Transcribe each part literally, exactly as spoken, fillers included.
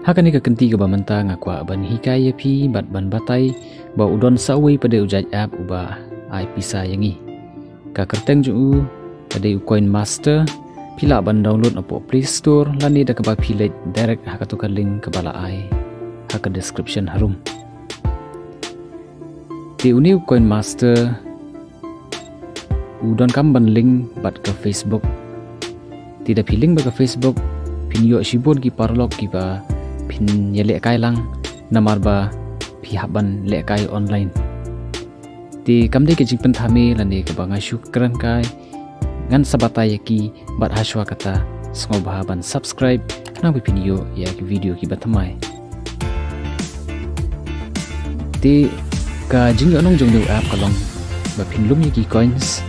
Ha kane ka kynti kaba mynta nga kwah ban hikai ïa phi bad ban batai ba u don sa uwei pat de u jait app uba ai pisa ïa ngi. Ka kyrteng jong u ka dei u Coin Master. Phi lah ban download napoh Play Store lane da kaba phi leit direct ha kato ka link kaba la ai ha ka description harum. Te une u Coin Master u donkam ban link bad ka Facebook. Te da phi link bad ka Facebook phin ïoh shibun ki paralok kiba phin ïalehkai lang namar ba phi hap ban lehkai online. Te kam dei ka jingpynthame lane kaba nga shu kren kai, ngan sa batai ïa ki bad ha shuwa kata sngewbha ban subscribe nang ba phin ïoh ïa ki video kiba thymmai. Te ka jingïohnong jong une u app ka long ba phin lum ïa ki coins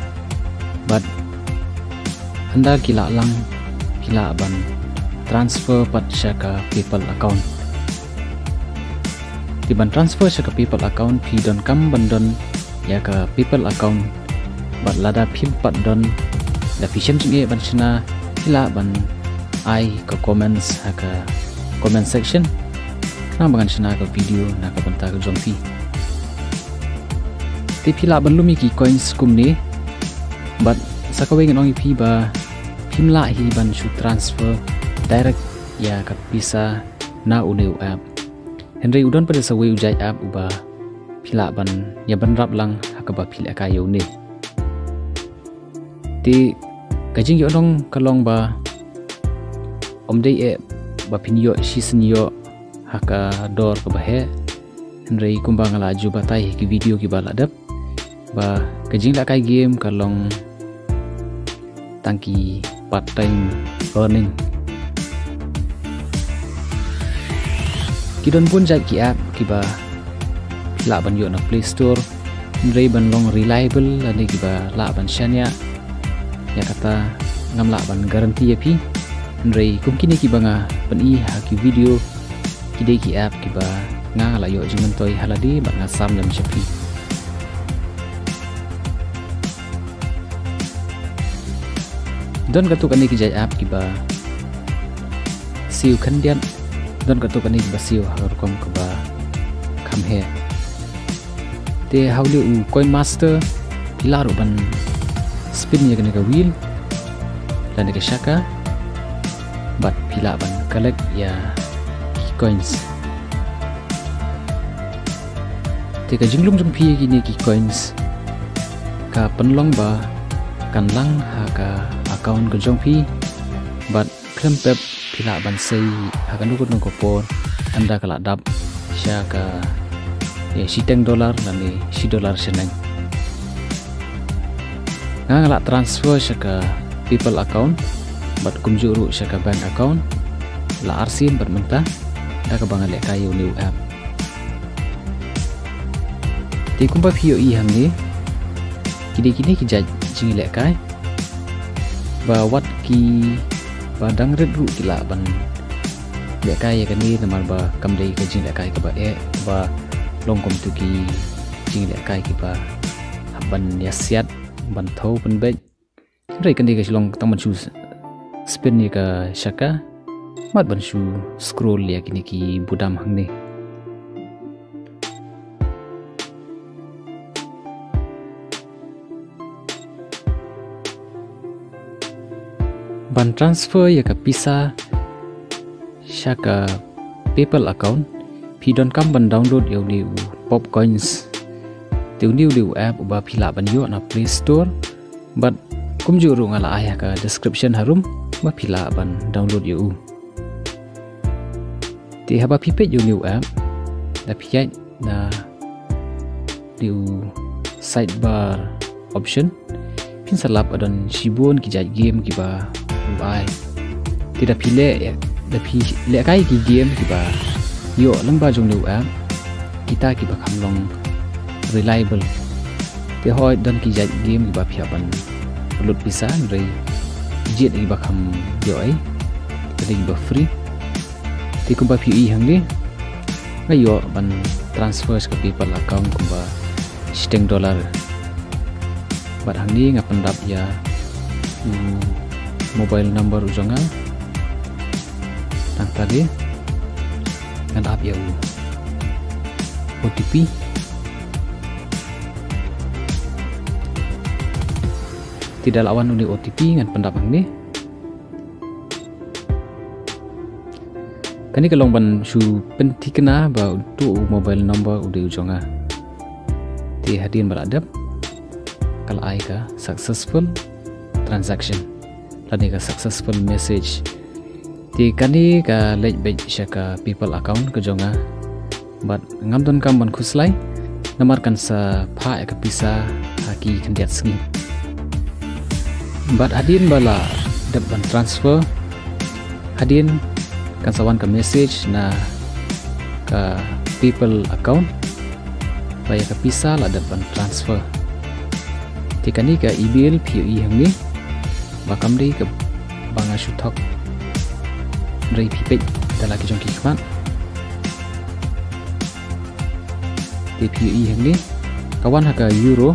bad ynda ki lah lang phi lah ban transfer pat sha ka PayPal account. Te ban transfer sha ka PayPal account phi donkam ban don ïa ka PayPal account bad lada phim pat don, da phi shem jingeh ban shna, phi lah ban ai ka comments ha ka comment section nang ba ngan shna ka video na ka bynta ka jong phi. Te phi lah ban lum ïa ki coins kumne bad sa kawei ngan ong ïa phi ba phim lah hi ban shu transfer direct ïa ka pisa na une u app. Hynrei u don pat de sa uwei u jait app uba phi lah ban ïa bynrap lang ha kaba phi lehkai ïa une. Te ka jingïohnong ka long ba ym dei eh ba phin ïoh shisien ïoh ha ka dor kaba heh. Hynrei kumba nga la ju batai ha ki video kiba la dep ba ka jinglehkai game ka long tang ki part time earning. Ki don bun jait ki app kiba lah ban ïoh na Play Store, hynrei ban long reliable lane kiba lah ban shaniah ïa kata ngam lah ban guarantee ïa phi. Hynrei kum kine kiba nga pyni ha ki video ki dei ki app kiba nga la ïoh jingmyntoi ha lade bad nga sam lem sha phi. Don katto katne ki jait app kiba siew khyndiat, don katto katne kiba siew ha ka rukom kaba kham heh. Te ha une u Coin Master phi lah ruh ban spin ïa kane ka wheel lane ka shaka bad phi lah ban collect ïa ki coins. Te ka jinglum jong phi ïa kine ki coins ka pynlong ba kan lang ha ka account ka jong phi bad khlem pep phi lah ban sei ha kano kano ka por ynda ka la dap sha ka, ïa, shiteng dollar lane shi dollar shaneng. Nga nga la transfer sha ka PayPal account bad kumjuh ruh sha ka bank account la arsien bad mynta da kaba nga lehkai ïa une u app. Te kumba phi ïohi hangne, ki dei kine ki jait jinglehkai ba wat kiba dang rit ruh ki lah ban lehkai ïa kane namar ba kam dei ka jinglehkai kaba eh, ba long kum tu ki jinglehkai kiba hap ban ïasiat ban thew pynbeit. Hynrei kane ka shu long tang ban shu spin ïa ka shaka bad ban shu scroll ïa kine ki budam hangne. Ban transfer ïa ka pisa sha ka PayPal account phi donkam ban download ïa une u Popcoins. Te une u dei u app uba phi lah ban ïoh na Play Store bad kumjuh ruh nga la ai ha ka description harum ba phi lah ban download ïa u. Te haba phi peit ïa une u app, da phi ïaid na une u sidebar option, phin sa lap ba don shibun ki jait game kiba u ai. Te da phi leh, da phi lehkai ki game kiba ïoh lyngba jong une u app, kita kiba kham long reliable. Te hooid don ki jait game kiba phi hap ban lut pisa, hynrei ki jait kiba kham ïoh ei, ki dei kiba free. Te kumba phi ïohi hangne, nga ïoh ban transfer sha ka PayPal account kumba shiteng dollar. Bad hangne nga pyndap ïa u mobile number u jong nga. Nangta de ngan ap ïa u OTP. Te da la wan une OTP ngan pyndap hangne. Kane ka long ban shu pynthikna ba uto u mobile number u dei u jong nga. Te hadien ba la dep ka la ai ka successful transaction lane ka successful message. Te kane ka leit beit sha ka PayPal account ka jong nga. Bad ngam donkam ban khuslai namar kan sa phah ïa ka pisa ha ki khyndiat sngi. Bad hadien ba la dep ban transfer, hadien kan sa wan ka message na ka PayPal account ba ïa ka pisa la dep ban transfer. Te kane ka email phi ïohi hangne ba kam dei kaba nga shu thok. Hynrei phi peit da la ki jong ki khmat. Te phi ïohi hangne ka wan ha ka euro.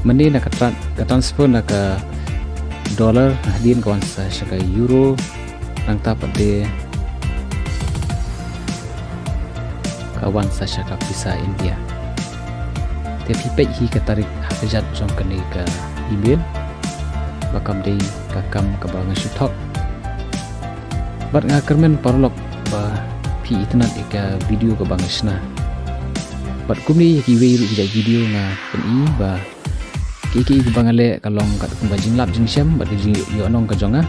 Mynne na ka tra-, ka transfer na ka dollar, hadien ka wan sa sha ka euro. Nangta pat de ka wan sa sha ka pisa India. Te phi peit hi ka tarik ha ka jat jong kane ka email ba kam dei ka kam kaba nga shu thok. Bad nga kyrmen paralok ba phi itynnad ïa ka video kaba nga shna. Bad kumne ïa kiwei ruh ki jait video nga pyni ba ki, ki, kiba nga leh ka long katkum ka jinglap jingshem bad ka jingïohnong ka jong nga.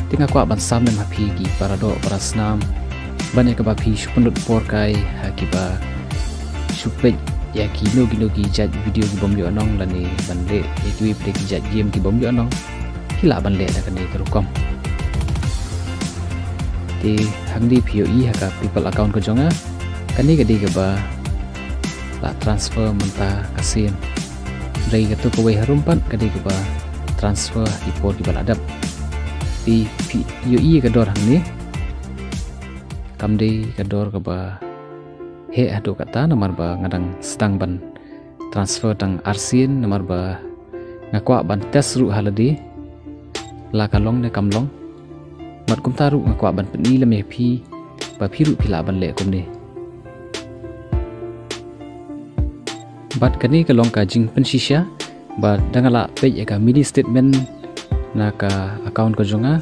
Te nga kwah ban sam lem ha phi ki para doh para snam ban ïa kaba phi shu pynlut por kai ha kiba shu peit ïa kino kino ki jait video ki bym ïohnong lane ban leh ïa kiwei pat de ki jait game ki bym ïohnong. Phi lah ban leh da kane ka rukom. Te hangne phi ïohi ha ka PayPal account ka jong nga. Kane ka dei kaba la transfer mynta ka sien. Hynrei kato kawei harum pat ka dei kaba transfer ha ki por kiba la dep. Te phi ïohi ka dor hangne. Kam dei ka dor kaba heh haduh katta namar ba nga dang sdang ban transfer tang arsien namar ba nga kwah ban test ruh ha lade la ka long ne kam long. Bad kumta ruh nga kwah ban pyni lem ïa phi ba phi ruh phi lah ban leh kumne. Bad kane ka long ka jingpynshisha ba da nga lah peit ïa ka mini statement na ka account ka jong nga,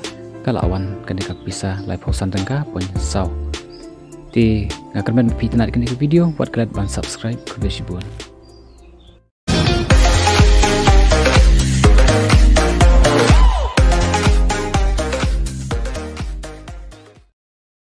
ka la wan kane ka pisa laiphew san tyngka point saw. Te nga kyrmen ba phi itynnad kane ka video, wat klet ban subscribe. Khublei shibun.